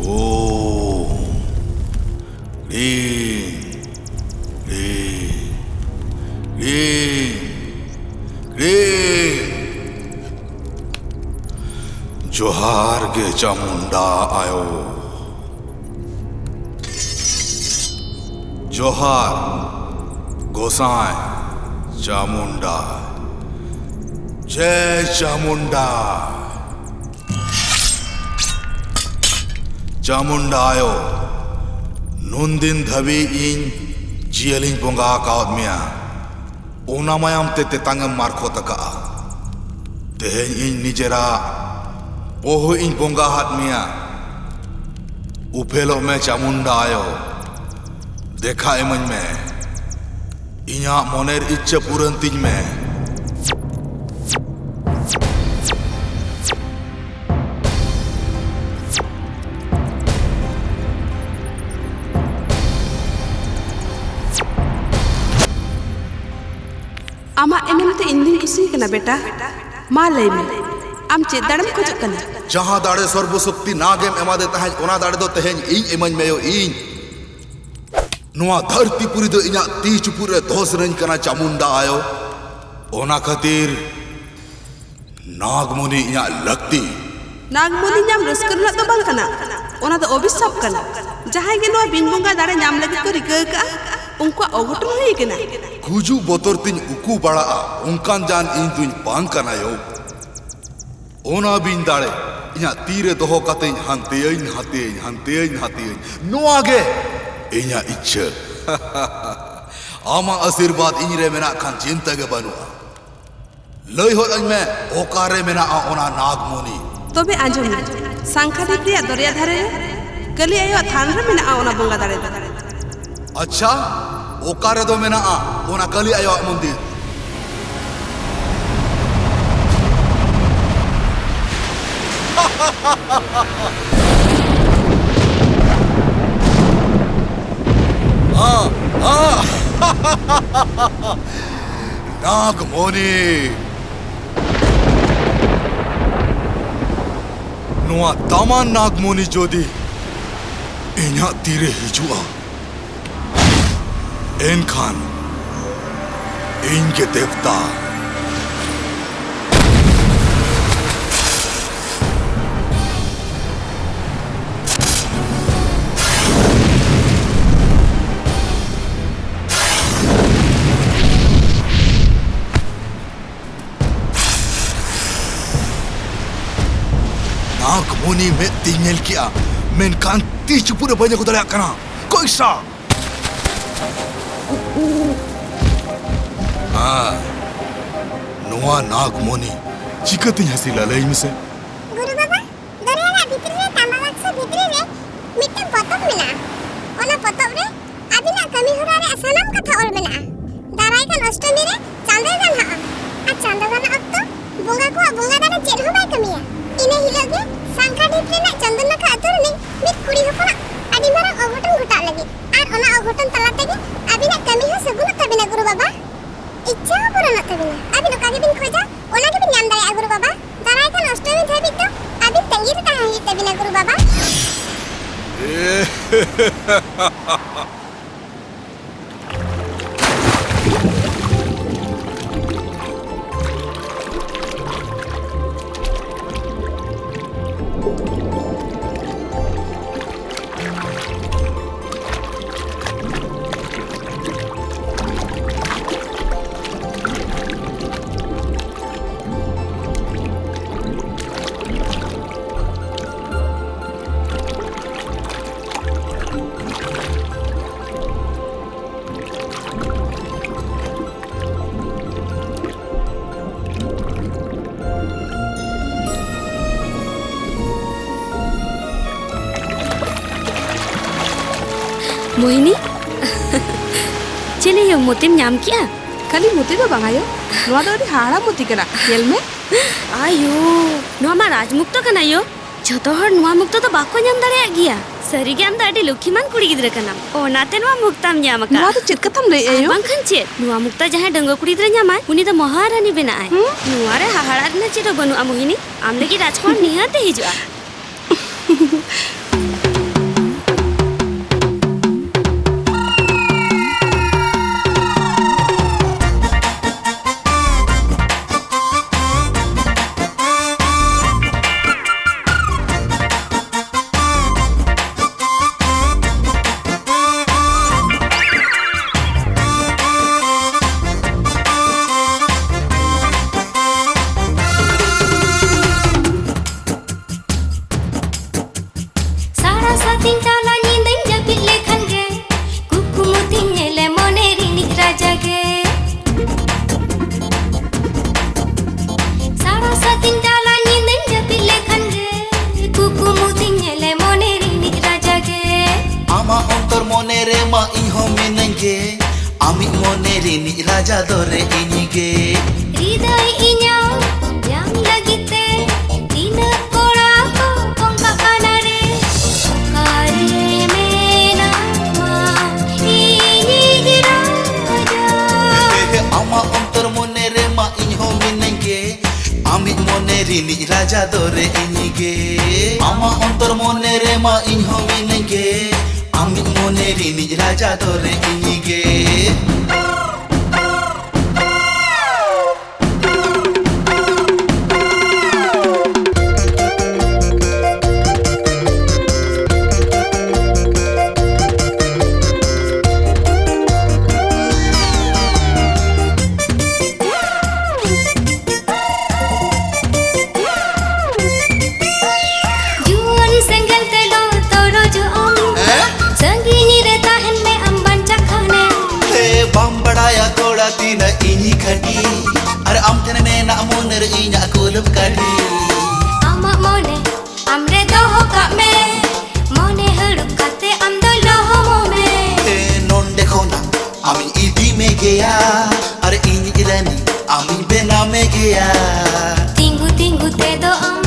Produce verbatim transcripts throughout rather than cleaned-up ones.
ᱳᱢ ᱦᱨᱤᱢ ᱦᱨᱤᱢ ᱦᱨᱤᱢ ᱦᱨᱤᱢ᱾ ᱡᱚᱦᱟᱨ ᱜᱮ ᱪᱟᱢᱩᱱᱰᱟ ᱟᱭᱳ᱾ ᱡᱚᱦᱟᱨ ᱜᱚᱸᱥᱟᱭ ᱪᱟᱢᱩᱱᱰᱟ᱾ ᱡᱮᱭ ᱪᱟᱢᱩᱱᱰᱟ᱾ ᱪᱟᱢᱩᱱᱰᱟ ᱟᱭᱳ, ᱱᱩᱱᱫᱤᱱ ᱫᱷᱟᱹᱵᱤᱡ ᱤᱧ ᱡᱤᱭᱟᱹᱞᱤᱧ ᱵᱚᱸᱜᱟ ᱟᱠᱟᱣᱟᱫ ᱢᱮᱭᱟ, ᱚᱱᱟ ᱢᱟᱭᱟᱢ ᱛᱮ ᱛᱮᱛᱟᱝ ᱮᱢ ᱢᱟᱨᱠᱷᱚᱛ ᱟᱠᱟᱜᱼᱟ᱾ ᱛᱮᱦᱮᱧ ᱤᱧ ᱱᱤᱡᱮᱨᱟᱜ ᱵᱚᱦᱚᱜ ᱤᱧ ᱵᱚᱸᱜᱟ ᱟᱫ ᱢᱮᱭᱟ᱾ ᱩᱯᱮᱞᱚᱜ ᱢᱮ ᱪᱟᱢᱩᱱᱰᱟ ᱟᱭᱳ, ᱫᱮᱠᱷᱟ ᱤᱢᱟᱹᱧ ᱢᱮ, ᱤᱧᱟᱹᱜ ᱢᱚᱱᱮᱨ ᱤᱪᱪᱷᱟᱹ ᱯᱩᱨᱟᱹᱱ ᱛᱤᱧ ᱢᱮ᱾ ᱟᱢᱟᱜ ᱮᱱᱮᱢ ᱛᱮ ᱤᱧ ᱫᱩᱧ ᱠᱩᱥᱤ ᱟᱠᱟᱱᱟ ᱵᱮᱴᱟ᱾ ᱢᱟ ᱞᱟᱹᱭ ᱢᱮ, ᱟᱢ ᱪᱮᱫ ᱫᱟᱲᱮᱢ ᱠᱷᱚᱡᱚᱜ ᱠᱟᱱᱟ? ᱡᱟᱦᱟᱸ ᱫᱟᱲᱮ ᱥᱚᱨᱵᱚᱥᱚᱠᱛᱤ ᱱᱟᱜᱽ ᱮᱢ ᱮᱢᱟᱫᱮ ᱛᱟᱦᱮᱸᱫ, ᱚᱱᱟ ᱫᱟᱲᱮ ᱫᱚ ᱛᱮᱦᱮᱧ ᱤᱧ ᱮᱢᱟᱹᱧ ᱢᱮᱭᱳ, ᱤᱧ᱾ ᱱᱚᱣᱟ ᱫᱷᱟᱹᱨᱛᱤ ᱯᱩᱨᱤ ᱫᱚ ᱤᱧᱟᱜ ᱛᱤ ᱪᱩᱯᱩᱫ ᱨᱮ ᱫᱚᱦᱚ ᱥᱟᱱᱟᱧ ᱠᱟᱱᱟ ᱪᱟᱢᱩᱱᱰᱟ ᱟᱭᱳ᱾ ᱚᱱᱟ ᱠᱷᱟᱹᱛᱤᱨ ᱱᱟᱜᱽᱢᱚᱱᱤ ᱤᱧᱟᱜ ᱞᱟᱹᱠᱛᱤ᱾ ᱱᱟᱜᱽᱢᱚᱱᱤ ᱧᱟᱢ ᱨᱟᱹᱥᱠᱟᱹ ᱨᱮᱱᱟᱜ ᱫᱚ ᱵᱟᱝ ᱠᱟᱱᱟ, ᱚᱱᱟ ᱫᱚ ᱚᱵᱷᱤᱥᱟᱯ ᱠᱟᱱᱟ᱾ ᱡᱟᱦᱟᱸᱭ ᱜᱮ ᱱᱚᱣᱟ ᱵᱤᱱ ᱵᱚᱸᱜᱟ ᱫᱟᱲᱮ ᱧᱟᱢ ᱞᱟᱹᱜᱤᱫ ᱠᱚ ᱨᱤᱠᱟᱹ ᱟᱠᱟᱜᱼᱟ, ᱩᱱᱠᱩᱣᱟᱜ ᱚᱜᱷᱚᱴᱚᱱ ᱦᱩᱭ ᱟᱠᱟᱱᱟ᱾ ᱜᱩᱡᱩᱜ ᱵᱚᱛᱚᱨ ᱛᱤᱧ ᱩᱠᱩ ᱵᱟᱲᱟᱜᱼᱟ, ᱚᱱᱠᱟᱱ ᱡᱟᱱ ᱤᱧ ᱫᱩᱧ ᱵᱟᱝ ᱠᱟᱱᱟᱭᱳ᱾ ᱚᱱᱟ ᱵᱤᱱ ᱫᱟᱲᱮ ᱤᱧᱟᱜ ᱛᱤ ᱨᱮ ᱫᱚᱦᱚ ᱠᱟᱛᱮᱧ ᱦᱟᱱᱛᱮᱭᱟᱹᱧ ᱱᱟᱛᱮᱭᱟᱹᱧ, ᱦᱟᱱᱛᱮᱭᱟᱹᱧ ᱱᱟᱛᱮᱭᱟᱹᱧ, ᱱᱚᱣᱟ ᱜᱮ ᱤᱧᱟᱜ ᱤᱪᱪᱷᱟᱹ᱾ ᱟᱢᱟᱜ ᱟᱥᱤᱨᱵᱟᱫᱽ ᱤᱧ ᱨᱮ ᱢᱮᱱᱟᱜ ᱠᱷᱟᱱ ᱪᱤᱱᱛᱟᱹ ᱜᱮ ᱵᱟᱹᱱᱩᱜᱼᱟ᱾ ᱞᱟᱹᱭ ᱦᱚᱫ ᱟᱹᱧ ᱢᱮ, ᱚᱠᱟᱨᱮ ᱢᱮᱱᱟᱜᱼᱟ ᱚᱱᱟ ᱱᱟᱜᱽᱢᱚᱱᱤ? ᱛᱚᱵᱮ ᱟᱸᱡᱚᱢ ᱢᱮ, ᱥᱟᱝᱠᱷᱟᱫᱤᱯ ᱨᱮᱭᱟᱜ ᱫᱚᱨᱭᱟ ᱫᱷᱟᱨᱮ ᱨᱮ ᱠᱟᱹᱞᱤ ᱟᱭᱳᱣᱟᱜ ᱛᱷᱟᱱ ᱨᱮ ᱢᱮᱱᱟᱜᱼᱟ ᱚᱱᱟ ᱵᱚᱸᱜᱟ ᱫᱟᱲᱮ ᱫᱚ᱾ ᱟᱪᱪᱷᱟ, ᱚᱠᱟ ᱨᱮᱫᱚ ᱢᱮᱱᱟᱜᱼᱟ ᱚᱱᱟ ᱠᱟᱹᱞᱤ ᱟᱭᱳᱣᱟᱜ ᱢᱚᱱᱫᱤᱨ? ᱱᱟᱜᱽᱢᱚᱱᱤ! ᱱᱚᱣᱟ ᱫᱟᱢᱟᱱ ᱱᱟᱜᱽᱢᱚᱱᱤ ᱡᱩᱫᱤ ᱤᱧᱟᱜ ᱛᱤᱨᱮ ᱦᱤᱡᱩᱜᱼᱟ, ᱮᱱᱠᱷᱟᱱ ᱤᱧ ᱜᱮ ᱫᱮᱵᱛᱟ᱾ ᱱᱟᱜᱽᱢᱚᱱᱤ ᱢᱮᱫ ᱛᱤᱧ ᱧᱮᱞ ᱠᱮᱜᱼᱟ, ᱢᱮᱱᱠᱷᱟᱱ ᱛᱤ ᱪᱩᱯᱩᱫ ᱨᱮ ᱵᱟᱹᱧ ᱟᱹᱜᱩ ᱫᱟᱲᱮᱭᱟᱜ ᱠᱟᱱᱟ᱾ ᱠᱚᱭᱥᱟ! ᱦᱮᱸ, ᱱᱚᱣᱟ ᱱᱟᱜᱽᱢᱚᱱᱤ ᱪᱤᱠᱟᱹᱛᱤᱧ ᱦᱟᱹᱥᱤᱞᱟ, ᱞᱟᱹᱭ ᱢᱮᱥᱮ? ᱜᱩᱨᱩ ᱵᱟᱵᱟ, ᱫᱚᱨᱭᱟ ᱨᱮᱭᱟᱜ ᱵᱷᱤᱛᱨᱤ ᱨᱮ ᱛᱟᱢᱵᱟ ᱵᱟᱠᱥᱚ ᱵᱷᱤᱛᱨᱤ ᱨᱮ ᱢᱤᱫᱴᱟᱝ ᱯᱚᱛᱚᱵ ᱢᱮᱱᱟᱜᱼᱟ᱾ ᱚᱱᱟ ᱯᱚᱛᱚᱵ ᱨᱮ ᱟᱹᱵᱤᱱᱟᱜ ᱠᱟᱹᱢᱤ ᱦᱚᱨᱟ ᱨᱮᱭᱟᱜ ᱥᱟᱱᱟᱢ ᱠᱟᱛᱷᱟ ᱚᱞ ᱢᱮᱱᱟᱜᱼᱟ᱾ ᱫᱟᱨᱟᱭ ᱠᱟᱱ ᱚᱥᱴᱚᱢᱤ ᱨᱮ ᱪᱟᱸᱫᱚᱭ ᱜᱟᱱᱦᱟᱜᱼᱟ᱾ ᱟᱨ ᱪᱟᱸᱫᱚ ᱜᱟᱱᱦᱟᱜ ᱚᱠᱛᱚ ᱵᱚᱸᱜᱟ ᱠᱚᱣᱟᱜ ᱵᱚᱸᱜᱟ ᱫᱟᱲᱮ ᱪᱮᱫ ᱦᱚᱸ ᱵᱟᱭ ᱠᱟᱹᱢᱤᱭᱟ᱾ ᱤᱱᱟᱹ ᱦᱤᱞᱳᱜ ᱜᱮ ᱥᱟᱝᱠᱷᱟ ᱰᱷᱤᱯ ᱨᱮᱱᱟᱜ ᱪᱚᱱᱫᱚᱱ ᱱᱟᱠᱷᱟ ᱟᱹᱛᱩ ᱨᱤᱱᱤᱡ ᱢᱤᱫ ᱠᱩᱲᱤ ᱦᱚᱯᱚᱱᱟᱜ ᱟᱹᱰᱤ ᱢᱟᱨᱟᱝ ᱚᱜᱷᱚᱴᱚᱱ ᱜᱷᱚᱴᱟᱜ ᱞᱟᱹᱜᱤᱫ᱾ ᱟᱨ ᱚᱱᱟ ᱚᱜᱷᱚᱴᱚᱱ ᱛᱟᱞᱟ ᱛᱮᱜᱮ ᱟᱹᱵᱤᱱᱟᱜ ᱠᱟᱹᱢᱤ ᱦᱚᱸ ᱥᱟᱹᱜᱩᱱᱚᱜ ᱛᱟᱹᱵᱤᱱᱟ, ᱜᱩᱨᱩ ᱵᱟᱵᱟ᱾ ᱤᱪᱪᱷᱟᱹ ᱦᱚᱸ ᱯᱩᱨᱚᱱ ᱢᱳᱦᱤᱱᱤ, ᱪᱮᱞᱮ ᱭᱳ, ᱢᱚᱛᱤᱢ ᱧᱟᱢ ᱠᱮᱜᱼᱟ? ᱠᱷᱟᱹᱞᱤ ᱢᱚᱛᱤ ᱫᱚ ᱵᱟᱝ ᱟᱭᱳ, ᱱᱚᱣᱟ ᱫᱚ ᱟᱹᱰᱤ ᱦᱟᱦᱟᱲᱟ ᱢᱚᱛᱤ ᱠᱟᱱᱟ᱾ ᱧᱮᱞ ᱢᱮ᱾ ᱟᱭᱳ, ᱱᱚᱣᱟ ᱢᱟ ᱨᱟᱡᱽᱢᱩᱠᱛᱚ ᱠᱟᱱᱟ ᱭᱳ᱾ ᱡᱷᱚᱛᱚ ᱦᱚᱲ ᱱᱚᱣᱟ ᱢᱩᱠᱛᱚ ᱫᱚ ᱵᱟᱠᱚ ᱧᱟᱢ ᱫᱟᱲᱮᱭᱟᱜ ᱜᱮᱭᱟ᱾ ᱥᱟᱹᱨᱤᱜᱮ ᱟᱢ ᱫᱚ ᱟᱹᱰᱤ ᱞᱚᱠᱠᱷᱤᱢᱟᱱ ᱠᱩᱲᱤ ᱜᱤᱫᱽᱨᱟᱹ ᱠᱟᱱᱟᱢ, ᱚᱱᱟᱛᱮ ᱱᱚᱣᱟ ᱢᱩᱠᱛᱟᱢ ᱧᱟᱢ ᱟᱠᱟᱫᱼᱟ᱾ ᱱᱚᱣᱟ ᱫᱚ ᱪᱮᱫ ᱠᱟᱛᱷᱟᱢ ᱞᱟᱹᱭᱮᱫᱼᱟ ᱟᱨ ᱭᱳ? ᱵᱟᱝᱠᱷᱟᱱ ᱪᱮᱫ, ᱱᱚᱣᱟ ᱢᱩᱠᱛᱟ ᱡᱟᱦᱟᱸᱭ ᱰᱟᱺᱜᱩᱣᱟᱹ ᱠᱩᱲᱤ ᱜᱤᱫᱽᱨᱟᱹ ᱧᱟᱢᱟᱭ, ᱩᱱᱤ ᱫᱚ ᱢᱚᱦᱟᱨᱟᱱᱤ ᱵᱮᱱᱟᱜᱼᱟᱭ᱾ ᱦᱩᱸ? ᱱᱚᱣᱟ ᱨᱮ ᱦᱟᱦᱟᱲᱟᱜ ᱨᱮᱱᱟᱜ ᱪᱮᱫ ᱦᱚᱸ ᱵᱟᱹᱱᱩᱜᱼᱟ ᱢᱳᱦᱤᱱᱤ, ᱟᱢ ᱞᱟᱹᱜᱤᱫ ᱨᱟᱡᱽᱠᱩᱢᱟᱨ ᱱᱤᱦᱟᱹᱛ ᱮ ᱦᱤᱡᱩᱜᱼᱟ᱾ ᱥᱟᱲᱟ ᱥᱟᱛᱤᱧ ᱛᱟᱞᱟ ᱧᱤᱫᱟᱹᱧ ᱡᱟᱹᱯᱤᱫ ᱞᱮᱠᱷᱟᱱ ᱜᱮ, ᱠᱩᱠᱢᱩ ᱛᱤᱧ ᱧᱮᱞᱮ ᱢᱚᱱᱮ ᱨᱤᱱᱤᱡ ᱨᱟᱡᱟ ᱜᱮ᱾ ᱥᱟᱲᱟ ᱥᱟᱛᱤᱧ ᱛᱟᱞᱟ ᱧᱤᱫᱟᱹᱧ ᱡᱟᱹᱯᱤᱫ ᱞᱮᱠᱷᱟᱱ ᱜᱮ, ᱠᱩᱠᱢᱩ ᱛᱤᱧ ᱧᱮᱞᱮ ᱢᱚᱱᱮ ᱨᱤᱱᱤᱡ ᱨᱟᱡᱟ ᱜᱮ᱾ ᱟᱢᱟᱜ ᱚᱱᱛᱚᱨ ᱢᱚᱱᱮ ᱨᱮᱢᱟ ᱤᱧ ᱦᱚᱸ ᱢᱤᱱᱟᱹᱧ ᱜᱮ, ᱟᱢᱤᱡ ᱢᱚᱱᱮ ᱨᱤᱱᱤᱡ ᱨᱟᱡᱟ ᱫᱚᱨᱮ ᱤᱧ ᱜᱮ᱾ ᱦᱨᱤᱫᱟᱹᱭ ᱤᱧᱟᱹᱜ ᱧᱟᱢ ᱞᱟᱹᱜᱤᱫ ᱛᱮ ᱛᱤᱱᱟᱹᱜ ᱠᱚᱲᱟ ᱠᱚ ᱠᱚᱝᱠᱟ ᱠᱟᱱᱟ ᱨᱮ, ᱚᱠᱟᱨᱮ ᱢᱮᱱᱟᱢᱟ ᱤᱧᱤᱡ ᱨᱟᱡᱟ? ᱟᱢᱟᱜ ᱚᱱᱛᱚᱨ ᱢᱚᱱᱮ ᱨᱮᱢᱟ ᱤᱧ ᱦᱚᱸ ᱢᱤᱱᱟᱹᱧ ᱜᱮ, ᱟᱢᱤᱡ ᱢᱚᱱᱮ ᱨᱤᱱᱤᱡ ᱨᱟᱡᱟ ᱫᱚᱨᱮ ᱤᱧ ᱜᱮ᱾ ᱟᱢᱟᱜ ᱚᱱᱛᱚᱨ ᱢᱚᱱᱮ ᱨᱮᱢᱟ ᱤᱧ ᱦᱚᱸ ᱢᱤᱱᱟᱹᱧ ᱜᱮ, ᱟᱢᱤᱡ ᱢᱚᱱᱮ ᱨᱤᱱᱤᱡ ᱨᱟᱡᱟ ᱫᱚ ᱨᱮ ᱤᱧ ᱜᱮ᱾ ᱡᱩᱣᱟᱹᱱ ᱥᱮᱸᱜᱮᱞ ᱛᱮ ᱞᱚ ᱛᱚᱨᱚᱡᱚᱜ ᱟᱢ᱾ ᱦᱮᱸ? ᱥᱟᱺᱜᱤᱧ ᱨᱮ ᱛᱟᱦᱮᱱ ᱢᱮ ᱟᱢ ᱵᱟᱧᱪᱟᱜ ᱠᱷᱟᱱᱮᱢ᱾ ᱦᱮ, ᱵᱟᱢ ᱵᱟᱲᱟᱭᱟ ᱠᱚᱲᱟ ᱛᱤᱱᱟᱹᱜ ᱤᱧ ᱠᱷᱟᱹᱴᱤ, ᱟᱨ ᱟᱢ ᱴᱷᱮᱱ ᱢᱮᱱᱟᱜ ᱢᱚᱱᱮ ᱨᱮ ᱤᱧᱟᱜ ᱠᱩᱞᱩᱯ ᱠᱟᱹᱴᱤ᱾ ᱟᱢᱟᱜ ᱢᱚᱱᱮ ᱟᱢ ᱨᱮ ᱫᱚᱦᱚ ᱠᱟᱜ ᱢᱮ, ᱢᱚᱱᱮ ᱦᱟᱹᱲᱩᱵ ᱠᱟᱛᱮ ᱟᱢ ᱫᱚ ᱞᱚᱦᱚᱢᱚᱜ ᱢᱮ᱾ ᱮ, ᱱᱚᱸᱰᱮ ᱠᱷᱚᱱᱟᱜ ᱟᱢᱤᱧ ᱤᱫᱤ ᱢᱮᱜᱮᱭᱟ, ᱟᱨ ᱤᱧᱤᱡ ᱨᱟᱹᱱᱤ ᱟᱢᱤᱧ ᱵᱮᱱᱟᱣ ᱢᱮᱜᱮᱭᱟ᱾ ᱛᱤᱸᱜᱩ ᱛᱤᱸᱜᱩ ᱛᱮᱫᱚ ᱟᱢ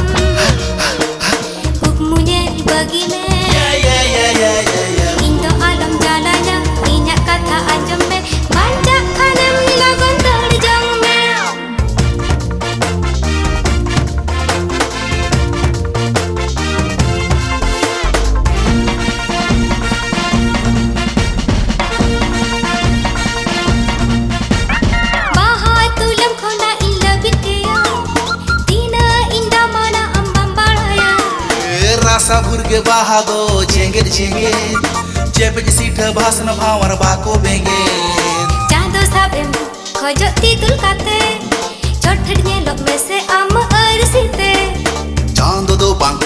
ᱠᱩᱠᱢᱩ ᱧᱮᱞ ᱵᱟᱹᱜᱤ ᱢᱮ᱾ ᱭᱟ, ᱭᱟ, ᱭᱟ, ᱭᱟ, ᱭᱟ, ᱭᱟ᱾ ᱤᱧ ᱫᱚ ᱟᱞᱚᱢ ᱡᱟᱞᱟᱧᱟ, ᱤᱧᱟᱜ ᱠᱟᱛᱷᱟ ᱟᱸᱡᱚᱢ ᱢᱮ, ᱵᱟᱧᱪᱟᱜ ᱠᱷᱟᱱᱮᱢ ᱞᱚᱜᱚᱱ ᱫᱟᱹᱲ ᱡᱚᱝ ᱢᱮ᱾ ᱵᱟᱦᱟ ᱛᱩᱞᱟᱹᱢ ᱠᱷᱚᱱᱟᱜ ᱤᱧ ᱞᱟᱹᱵᱤᱫ ᱜᱮᱭᱟ, ᱛᱤᱱᱟᱹᱜ ᱤᱧ ᱫᱟᱢᱟᱱᱟ ᱟᱢ ᱵᱟᱢ ᱵᱟᱲᱟᱭᱟ᱾ ᱮ, ᱨᱟᱥᱟ ᱵᱷᱩᱨ ᱜᱮ ᱵᱟᱦᱟ ᱫᱚ ᱡᱮᱜᱮᱫ ᱡᱮᱜᱮᱫ, ᱪᱮᱯᱮᱡ ᱥᱤᱴᱷᱟᱹ ᱵᱷᱟᱥᱱᱟ ᱵᱷᱟᱶᱟᱨ ᱵᱟᱠᱚ ᱵᱮᱸᱜᱮᱫ᱾ ᱪᱟᱸᱫᱚ ᱥᱟᱵᱮᱢ ᱠᱷᱚᱡᱚᱜ ᱛᱤ ᱫᱩᱞ ᱠᱟᱛᱮ, ᱪᱚᱴ ᱯᱷᱮᱰ ᱧᱮᱞᱚᱜ ᱢᱮᱥᱮ ᱟᱢ ᱟᱹᱨᱥᱤ ᱛᱮ᱾ ᱪᱟᱸᱫᱚ ᱫᱚ ᱵᱟᱝ,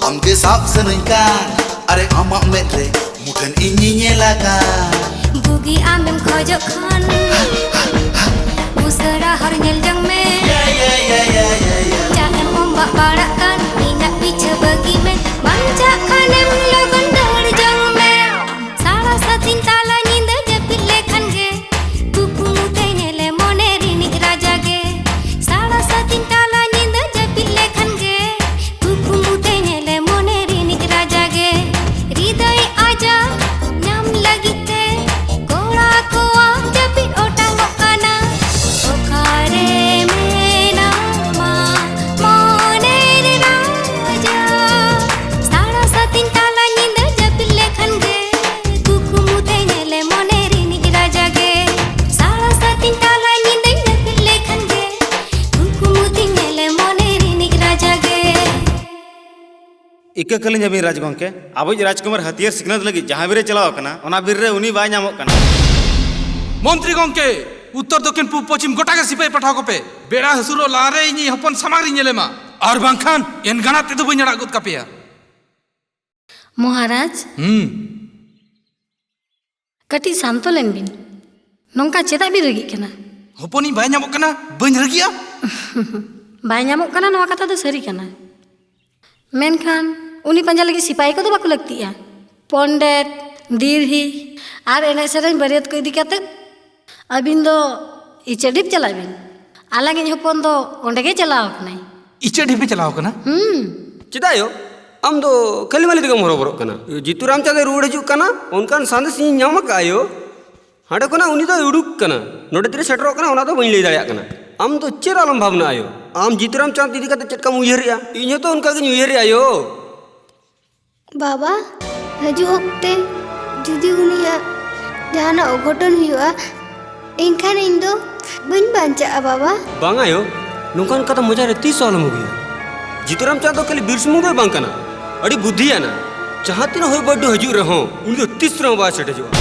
ᱟᱢᱜᱮ ᱥᱟᱵ ᱥᱟᱱᱟᱧ ᱠᱟᱱ, ᱟᱨᱮ ᱟᱢᱟᱜ ᱢᱮᱫ ᱨᱮ ᱢᱩᱴᱷᱟᱹᱱ ᱤᱧ ᱧᱮᱧᱮᱞ ᱟᱠᱟᱱ᱾ ᱵᱩᱜᱤ ᱟᱢᱮᱢ ᱠᱷᱚᱡᱚᱜ ᱠᱷᱟᱱ, ᱩᱥᱟᱹᱨᱟ ᱦᱚᱨ ᱧᱮᱞ ᱡᱚᱝ ᱢᱮ᱾ ᱭᱟ, ᱭᱟ, ᱭᱟ, ᱭᱟ, ᱭᱟ, ᱭᱟ᱾ ᱪᱟ ᱮᱢ ᱚᱢᱵᱟᱜ ᱵᱟᱲᱟᱜ ᱠᱟᱱ, ᱤᱧᱟᱜ ᱯᱤᱪᱷᱟᱹ ᱵᱟᱹᱜᱤ ᱢᱮ, ᱵᱟᱧᱪᱟᱜ ᱠᱷᱟᱱᱮᱢ ᱞᱚᱜᱚᱱ ᱫᱟᱹᱲ ᱡᱚᱝ ᱢᱮ᱾ ᱥᱟᱲᱟ ᱥᱟᱛᱤᱧ ᱛᱟᱞᱟ ᱧᱤᱫᱟᱹ ᱡᱟᱹᱯᱤᱫ ᱞᱮᱠᱷᱟᱱ ᱜᱮ, ᱠᱩᱠᱢᱩ ᱛᱮ ᱧᱮᱞᱮ ᱢᱚᱱᱮ ᱨᱤᱱᱤᱡ ᱨᱟᱡᱟ ᱜᱮ᱾ ᱥᱟᱲᱟ ᱥᱟᱛᱤᱧ ᱛᱟᱞᱟ ᱧᱤᱫᱟᱹ ᱡᱟᱹᱯᱤᱫ ᱞᱮᱠᱷᱟᱱ ᱜᱮ, ᱠᱩᱠᱢᱩ ᱛᱮ ᱧᱮᱞᱮ ᱢᱚᱱᱮ ᱨᱤᱱᱤᱡ ᱨᱟᱡᱟ ᱜᱮ᱾ ᱦᱨᱤᱫᱟᱹᱭ ᱟᱡᱟ ᱧᱟᱢ ᱞᱟᱹᱜᱤᱫ ᱛᱮ, ᱠᱚᱲᱟ ᱠᱚᱣᱟᱜ ᱡᱟᱹᱯᱤᱫ ᱚᱴᱟᱝᱚᱜ ᱠᱟᱱᱟ᱾ ᱚᱠᱟᱨᱮ ᱤᱠᱟᱹ ᱠᱟᱹᱞᱤᱧ ᱟᱹᱵᱤᱱ ᱨᱟᱡᱽ ᱜᱚᱢᱠᱮ, ᱟᱵᱚᱭᱤᱡ ᱨᱟᱡᱽᱠᱩᱢᱟᱨ ᱦᱟᱹᱛᱭᱟᱹᱨ ᱥᱤᱠᱷᱱᱟᱹᱛ ᱞᱟᱹᱜᱤᱫ ᱡᱟᱦᱟᱸ ᱵᱤᱨ ᱮ ᱪᱟᱞᱟᱣ ᱟᱠᱟᱱᱟ, ᱚᱱᱟ ᱵᱤᱨ ᱨᱮ ᱩᱱᱤ ᱵᱟᱭ ᱧᱟᱢᱚᱜ ᱠᱟᱱᱟ᱾ ᱢᱚᱱᱛᱨᱤ ᱜᱚᱢᱠᱮ, ᱩᱛᱛᱚᱨ ᱫᱚᱠᱠᱷᱤᱱ ᱯᱩᱵ ᱯᱚᱪᱷᱤᱢ ᱜᱚᱴᱟ ᱜᱮ ᱥᱤᱯᱟᱹᱦᱤ ᱯᱟᱴᱷᱟᱣ ᱠᱚᱯᱮ᱾ ᱵᱮᱲᱟ ᱦᱟᱹᱥᱩᱨᱚᱜ ᱞᱟᱦᱟᱨᱮ ᱤᱧᱤᱡ ᱦᱚᱯᱚᱱ ᱥᱟᱢᱟᱝ ᱨᱤᱧ ᱧᱮᱞᱮ ᱢᱟ, ᱟᱨ ᱵᱟᱝᱠᱷᱟᱱ ᱮᱱ ᱜᱟᱱᱟᱜ ᱛᱮᱫᱚ ᱵᱟᱹᱧ ᱟᱲᱟᱜ ᱜᱚᱫ ᱠᱟᱯᱮᱭᱟ᱾ ᱢᱚᱦᱟᱨᱟᱡᱽ, ᱦᱩᱸ᱾ ᱠᱟᱹᱴᱤᱡ ᱥᱟᱱᱛᱚ ᱞᱮᱱ ᱵᱤᱱ᱾ ᱱᱚᱝᱠᱟ ᱪᱮᱫᱟᱜ ᱵᱤᱱ ᱨᱟᱹᱜᱤᱜ ᱠᱟᱱᱟ? ᱦᱚᱯᱚᱱᱤᱧ ᱵᱟᱭ ᱧᱟᱢᱚᱜ ᱠᱟᱱᱟ, ᱵᱟᱹᱧ ᱨᱟᱹᱜᱤᱜᱼᱟ? ᱵᱟᱭ ᱧᱟᱢᱚᱜ ᱠᱟᱱᱟ, ᱱᱚᱣᱟ ᱠᱟᱛᱷᱟ ᱫᱚ ᱥᱟᱹᱨᱤ ᱠᱟᱱᱟ᱾ ᱢᱮᱱᱠᱷᱟᱱ ᱩᱱᱤ ᱯᱟᱸᱡᱟ ᱞᱟᱹᱜᱤᱫ ᱥᱤᱯᱟᱦᱤ ᱠᱚᱫᱚ ᱵᱟᱠᱚ ᱞᱟᱹᱠᱛᱤᱜᱼᱟ᱾ ᱯᱚᱱᱰᱮᱛ, ᱫᱤᱨᱦᱤ ᱟᱨ ᱮᱱᱮᱡ ᱥᱮᱨᱮᱧ ᱵᱟᱹᱨᱭᱟᱹᱛ ᱠᱚ ᱤᱫᱤ ᱠᱟᱛᱮ ᱟᱹᱵᱤᱱ ᱫᱚ ᱤᱪᱟᱹᱰᱤᱯ ᱪᱟᱞᱟᱜ ᱵᱤᱱ᱾ ᱟᱞᱟᱝᱤᱡ ᱦᱚᱯᱚᱱ ᱫᱚ ᱚᱸᱰᱮ ᱜᱮ ᱪᱟᱞᱟᱣ ᱟᱠᱟᱱᱟᱭ᱾ ᱤᱪᱟᱹᱰᱤᱯ ᱮ ᱪᱟᱞᱟᱣ ᱟᱠᱟᱱᱟ? ᱦᱩᱸ᱾ ᱪᱮᱫᱟᱜ ᱭᱳ? ᱟᱢ ᱫᱚ ᱠᱷᱟᱹᱞᱤ ᱢᱟᱹᱞᱤ ᱛᱮᱜᱮᱢ ᱦᱚᱨᱚᱵᱚᱨᱚᱜ ᱠᱟᱱᱟ᱾ ᱡᱤᱛᱩ ᱨᱟᱢᱪᱟᱸᱫᱽ ᱮ ᱨᱩᱣᱟᱹᱲ ᱦᱤᱡᱩᱜ ᱠᱟᱱᱟ, ᱚᱱᱠᱟᱱ ᱥᱟᱸᱫᱮᱥ ᱤᱧ ᱧᱟᱢ ᱟᱠᱟᱫᱼᱟ ᱭᱳ᱾ ᱦᱟᱸᱰᱮ ᱠᱷᱚᱱᱟᱜ ᱩᱱᱤ ᱫᱚᱭ ᱩᱰᱩᱠ ᱠᱟᱱᱟ, ᱱᱚᱰᱮ ᱛᱤᱨᱮ ᱥᱮᱴᱮᱨᱚᱜ ᱠᱟᱱᱟ ᱚᱱᱟ ᱫᱚ ᱵᱟᱹᱧ ᱞᱟᱹᱭ ᱫᱟᱲᱮᱭᱟᱜ ᱠᱟᱱᱟ᱾ ᱟᱢ ᱫᱚ ᱪᱮᱫ ᱟᱞᱚᱢ ᱵᱷᱟᱵᱽᱱᱟᱜᱼᱟ ᱭᱳ᱾ ᱟᱢ ᱡᱤᱛᱩ ᱨᱟᱢᱪᱟᱸᱫᱽ ᱤᱫᱤ ᱠᱟᱛᱮ ᱪᱮᱫ ᱞᱮᱠᱟᱢ ᱩᱭᱦᱟᱹᱨᱮᱜᱼᱟ, ᱤᱧ ᱦᱚᱸᱛᱚ ᱚᱱᱠᱟ ᱜᱤᱧ ᱩᱭᱦᱟᱹᱨᱮᱜᱼᱟ ᱭᱳ᱾ ᱵᱟᱵᱟ, ᱦᱤᱡᱩᱜ ᱚᱠᱛᱮ ᱡᱩᱫᱤ ᱩᱱᱤᱭᱟᱜ ᱡᱟᱦᱟᱱᱟᱜ ᱚᱜᱷᱚᱴᱚᱱ ᱦᱩᱭᱩᱜᱼᱟ, ᱮᱱᱠᱷᱟᱱ ᱤᱧ ᱫᱚ ᱵᱟᱹᱧ ᱵᱟᱧᱪᱟᱜᱼᱟ ᱵᱟᱵᱟ᱾ ᱵᱟᱝ ᱟᱭᱳ, ᱱᱚᱝᱠᱟᱱ ᱠᱟᱛᱷᱟ ᱢᱚᱪᱟ ᱨᱮ ᱛᱤᱥ ᱦᱚᱸ ᱟᱞᱚᱢ ᱟᱹᱜᱩᱭᱟ᱾ ᱡᱤᱛᱩᱨᱟᱢ ᱪᱟᱸᱫ ᱫᱚ ᱠᱷᱟᱹᱞᱤ ᱵᱤᱨ ᱥᱩᱢᱩᱝ ᱫᱚᱭ ᱵᱟᱝ ᱠᱟᱱᱟ, ᱟᱹᱰᱤ ᱵᱩᱫᱽᱫᱷᱤᱭᱟᱱᱟ᱾ ᱡᱟᱦᱟᱸ ᱛᱤᱱᱟᱹᱜ ᱦᱚᱭ ᱵᱟᱹᱨᱰᱩ ᱦᱤᱡᱩᱜ ᱨᱮᱦᱚᱸ ᱩᱱᱤ ᱫᱚ ᱛᱤᱥ ᱨᱮᱦᱚᱸ ᱵᱟᱭ ᱥᱮᱴᱮᱡᱚᱜᱼᱟ᱾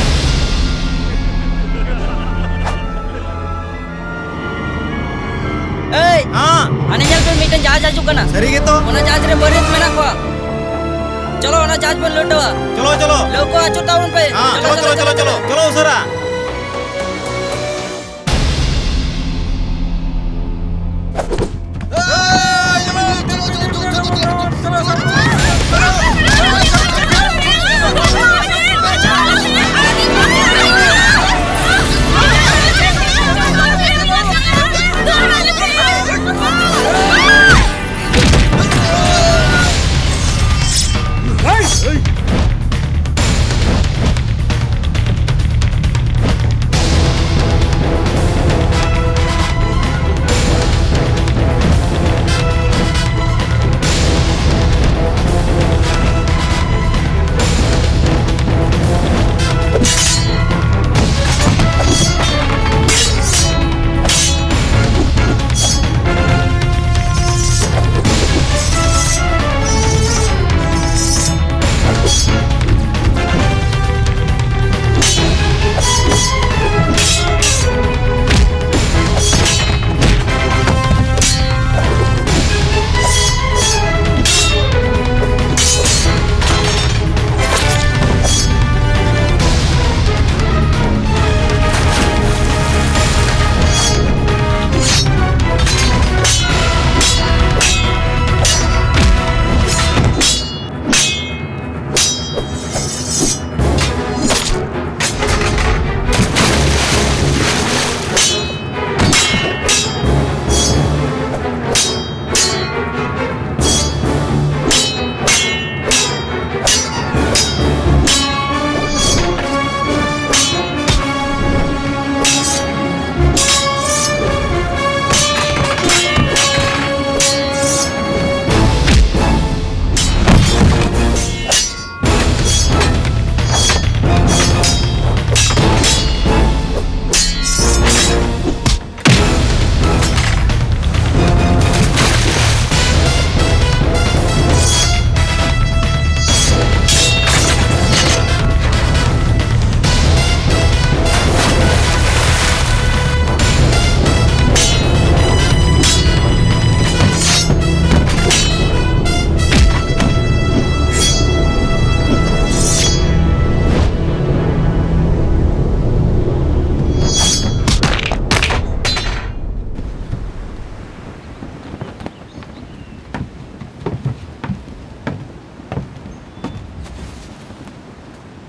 ᱮᱭ! ᱦᱮᱸ? ᱦᱟᱱᱮ ᱧᱮᱞ ᱯᱮ, ᱢᱤᱫᱴᱮᱱ ᱡᱟᱦᱟᱡᱽ ᱦᱤᱡᱩᱜ ᱠᱟᱱᱟ᱾ ᱥᱟᱹᱨᱤ ᱜᱮᱛᱚ? ᱚᱱᱟ ᱡᱟᱦᱟᱡᱽ ᱨᱮ ᱵᱟᱹᱨᱭᱟᱹᱛ ᱢᱮᱱᱟᱜ ᱠᱚᱣᱟ᱾ ᱪᱚᱞᱚ, ᱚᱱᱟ ᱡᱟᱦᱟᱡᱽ ᱵᱚᱱ ᱞᱩᱴᱟᱹᱣᱟ᱾ ᱪᱚᱞᱚ, ᱪᱚᱞᱚ᱾ ᱞᱟᱹᱣᱠᱟᱹ ᱟᱹᱪᱩᱨ ᱛᱟᱵᱚᱱ ᱯᱮ᱾ ᱦᱮᱸ, ᱪᱚᱞᱚ, ᱪᱚᱞᱚ, ᱪᱚᱞᱚ, ᱪᱚᱞᱚ, ᱪᱚᱞᱚ᱾ ᱪᱚᱞᱚ ᱩᱥᱟᱹᱨᱟ᱾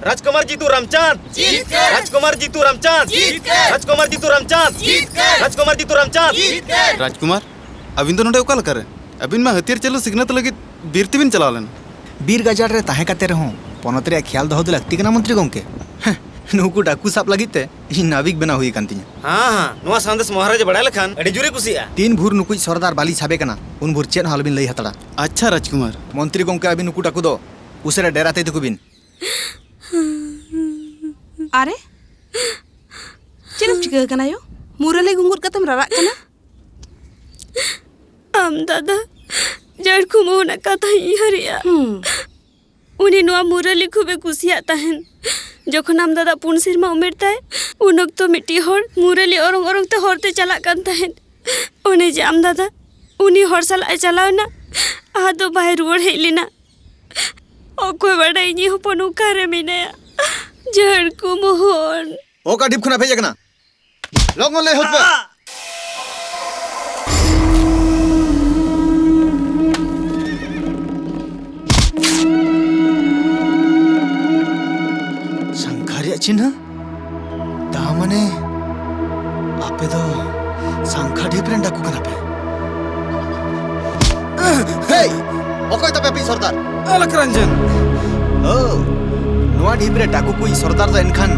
ᱨᱟᱡᱽᱠᱩᱢᱟᱨ ᱡᱤᱛᱩ ᱨᱟᱢᱪᱟᱸᱫᱽ ᱡᱤᱛᱠᱟᱹᱨ! ᱨᱟᱡᱽᱠᱩᱢᱟᱨ ᱡᱤᱛᱩ ᱨᱟᱢᱪᱟᱸᱫᱽ ᱡᱤᱛᱠᱟᱹᱨ! ᱨᱟᱡᱽᱠᱩᱢᱟᱨ ᱡᱤᱛᱩ ᱨᱟᱢᱪᱟᱸᱫᱽ ᱡᱤᱛᱠᱟᱹᱨ! ᱨᱟᱡᱽᱠᱩᱢᱟᱨ ᱡᱤᱛᱩ ᱨᱟᱢᱪᱟᱸᱫᱽ ᱡᱤᱛᱠᱟᱹᱨ! ᱨᱟᱡᱽᱠᱩᱢᱟᱨ, ᱟᱹᱵᱤᱱ ᱫᱚ ᱱᱚᱰᱮ ᱚᱠᱟ ᱞᱮᱠᱟᱨᱮ? ᱟᱹᱵᱤᱱ ᱢᱟ ᱦᱟᱹᱛᱭᱟᱹᱨ ᱪᱟᱹᱞᱩ ᱥᱤᱠᱷᱱᱟᱹᱛ ᱞᱟᱹᱜᱤᱫ ᱵᱤᱨ ᱛᱮᱵᱤᱱ ᱪᱟᱞᱟᱣ ᱞᱮᱱᱟ᱾ ᱵᱤᱨ ᱜᱟᱡᱟᱲ ᱨᱮ ᱛᱟᱦᱮᱸ ᱠᱟᱛᱮ ᱨᱮᱦᱚᱸ ᱯᱚᱱᱚᱛ ᱨᱮᱭᱟᱜ ᱠᱷᱮᱭᱟᱞ ᱫᱚᱦᱚ ᱫᱚ ᱞᱟᱹᱠᱛᱤ ᱠᱟᱱᱟ, ᱢᱚᱱᱛᱨᱤ ᱜᱚᱢᱠᱮ᱾ ᱦᱮᱸ, ᱱᱩᱠᱩ ᱰᱟᱠᱩ ᱥᱟᱵ ᱞᱟᱹᱜᱤᱫ ᱛᱮ ᱤᱧ ᱱᱟᱵᱤᱠ ᱵᱮᱱᱟᱣ ᱦᱩᱭ ᱟᱠᱟᱱ ᱛᱤᱧᱟ᱾ ᱦᱮᱸ, ᱦᱮᱸ, ᱱᱚᱣᱟ ᱥᱟᱸᱫᱮᱥ ᱢᱚᱦᱟᱨᱟᱡᱽ ᱮ ᱵᱟᱲᱟᱭ ᱞᱮᱠᱷᱟᱱ ᱟᱹᱰᱤ ᱡᱳᱨᱮ ᱠᱩᱥᱤᱜᱼᱟ᱾ ᱛᱤᱱ ᱵᱷᱳᱨ ᱱᱩᱠᱩᱭᱤᱡ ᱥᱚᱨᱫᱟᱨ ᱵᱟᱹᱞᱤ ᱥᱟᱵᱮ ᱠᱟᱱᱟ, ᱩᱱ ᱵᱷᱳᱨ ᱪᱮᱫ ᱦᱚᱸ ᱟᱞᱚᱵᱤᱱ ᱞᱟᱹᱭ ᱦᱟᱛᱟᱲᱟ᱾ ᱟᱪᱪᱷᱟ, ᱨᱟᱡᱽᱠᱩᱢᱟᱨ᱾ ᱢᱚᱱᱛᱨᱤ ᱜᱚᱢᱠᱮ, ᱟᱹᱵᱤᱱ ᱱᱩᱠᱩ ᱰᱟᱠᱩ ᱫᱚ ᱩᱥᱟᱹᱨᱟ ᱰᱮᱨᱟ ᱛᱮ ᱤᱫᱤ ᱠᱚᱵᱤᱱ᱾ ᱟᱨᱮ, ᱪᱮᱫ ᱮᱢ ᱪᱤᱠᱟᱹ ᱟᱠᱟᱱᱟ ᱭᱳ? ᱢᱩᱨᱟᱹᱞᱤ ᱜᱩᱸᱜᱩᱫ ᱠᱟᱛᱮᱢ ᱨᱟᱨᱟᱜ ᱠᱟᱱᱟ? ᱟᱢ ᱫᱟᱫᱟ, ᱡᱟᱹᱲᱠᱩ ᱢᱳᱦᱚᱱᱟᱜ ᱠᱟᱛᱷᱟᱧ ᱩᱭᱦᱟᱹᱨᱮᱜᱼᱟ᱾ ᱦᱩᱸ᱾ ᱩᱱᱤ ᱱᱚᱣᱟ ᱢᱩᱨᱟᱹᱞᱤ ᱠᱷᱩᱵᱮ ᱠᱩᱥᱤᱭᱟᱜ ᱛᱟᱦᱮᱱ᱾ ᱡᱚᱠᱷᱚᱱ ᱟᱢ ᱫᱟᱫᱟ ᱯᱩᱱ ᱥᱮᱨᱢᱟ ᱩᱢᱮᱨ ᱛᱟᱭ, ᱩᱱ ᱚᱠᱛᱚ ᱢᱤᱫᱴᱤᱡ ᱦᱚᱲ ᱢᱩᱨᱟᱹᱞᱤ ᱚᱨᱚᱝ ᱚᱨᱚᱝ ᱛᱮ ᱦᱚᱨ ᱛᱮ ᱪᱟᱞᱟᱜ ᱠᱟᱱ ᱛᱟᱦᱮᱸᱫ᱾ ᱚᱱᱮ ᱡᱮ ᱟᱢ ᱫᱟᱫᱟ ᱩᱱᱤ ᱦᱚᱲ ᱥᱟᱞᱟᱜ ᱮ ᱪᱟᱞᱟᱣ ᱮᱱᱟ, ᱟᱫᱚ ᱵᱟᱭ ᱨᱩᱣᱟᱹᱲ ᱦᱮᱡ ᱞᱮᱱᱟ᱾ ᱚᱠᱚᱭ ᱵᱟᱰᱟᱭ ᱤᱧᱤᱡ ᱦᱚᱯᱚᱱ ᱚᱠᱟᱨᱮ ᱢᱮᱱᱟᱭᱟ? ᱡᱷᱟᱲᱠᱩ ᱢᱳᱦᱚᱱ᱾ ᱚᱠᱟ ᱰᱷᱤᱯ ᱠᱷᱚᱱᱟᱜ ᱯᱮ ᱦᱮᱡ ᱟᱠᱟᱱᱟ? ᱞᱚᱜᱚᱱ ᱞᱟᱹᱭ ᱦᱚᱫ ᱯᱮ᱾ ᱥᱟᱝᱠᱷᱟ ᱨᱮᱭᱟᱜ ᱪᱤᱱᱦᱟᱹ? ᱛᱟ ᱢᱟᱱᱮ, ᱟᱯᱮ ᱫᱚ ᱥᱟᱝᱠᱷᱟ ᱰᱷᱤᱯ ᱨᱮᱱ ᱰᱟᱠᱩ ᱠᱟᱱᱟ ᱯᱮ? ᱦᱮᱭ! ᱚᱠᱚᱭ ᱛᱟᱯᱮ ᱟᱯᱮᱭᱤᱡ ᱥᱚᱨᱫᱟᱨ? ᱟᱞᱚᱠ ᱨᱚᱧᱡᱚᱱ᱾ ᱳ, ᱱᱚᱣᱟ ᱰᱷᱤᱯ ᱨᱮ ᱰᱟᱠᱩ ᱠᱚᱭᱤᱡ ᱥᱚᱨᱫᱟᱨ ᱫᱚ ᱮᱱᱠᱷᱟᱱ